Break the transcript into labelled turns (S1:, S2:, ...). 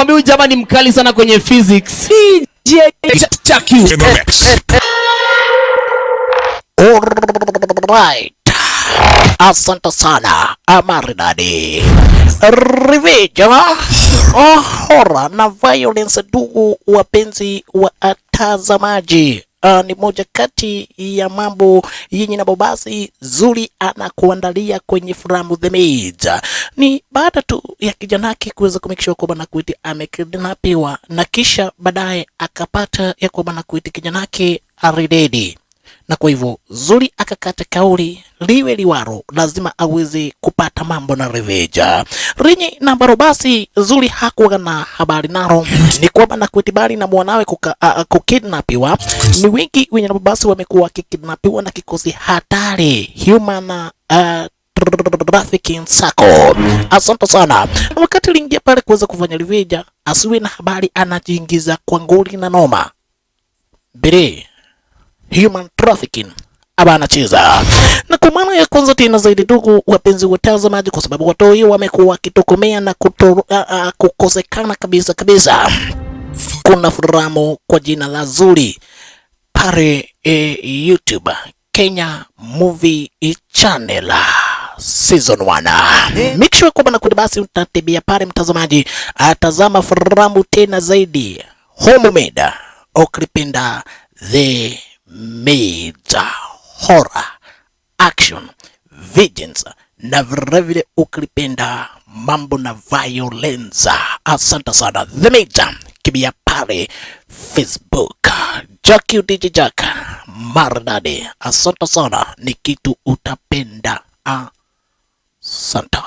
S1: Nakwambia huyu jamaa ni mkali sana kwenye physics.
S2: DJ
S1: Check you.
S3: In the mix.
S4: Alright. Asante sana, maridadi. Revenge, oh, horror na violence, ndugu wapenzi wa watazamaji. Ni moja kati ya mambo yenye na bobasi zuri anakuandalia kwenye filamu The Maids. Ni baada tu ya kijana yake kuweza kumake sure kwamba Nakuiti amekidnapiwa na kisha baadaye akapata ya kwamba Nakuiti kijana yake aridedi, na kwa hivyo Zuri akakata kauli, liwe liwaro, lazima aweze kupata mambo na revenge. Rinyi na ambalo basi Zuri hakuwa na habari naro ni kwamba Nakuiti bali na mwanawe kukidnapiwa. Ni wengi wenye na basi wamekuwa wakikidnapiwa na kikosi hatari human trafficking sako. Asante sana. Wakati liingia pale kuweza kufanya revenge, asiwe na habari, anajiingiza kwa nguli na noma bere human trafficking aba anacheza na kwa maana ya kwanza tena zaidi, ndugu wapenzi watazamaji, kwa sababu watoi wamekuwa wakitokomea na kukosekana kabisa kabisa. Kuna filamu kwa jina la Zuri pale YouTube Kenya Movie Channel season 1. Make sure kwamba nakuta basi utatembea pale mtazamaji, atazama filamu tena zaidi Homemade, ukipenda The Maids, horror, action, vengeance na vilevile ukipenda mambo na violence. Asante sana The Maids, kibia pale Facebook. Jack DJ Jack maridadi, asante sana, ni kitu utapenda. Asante.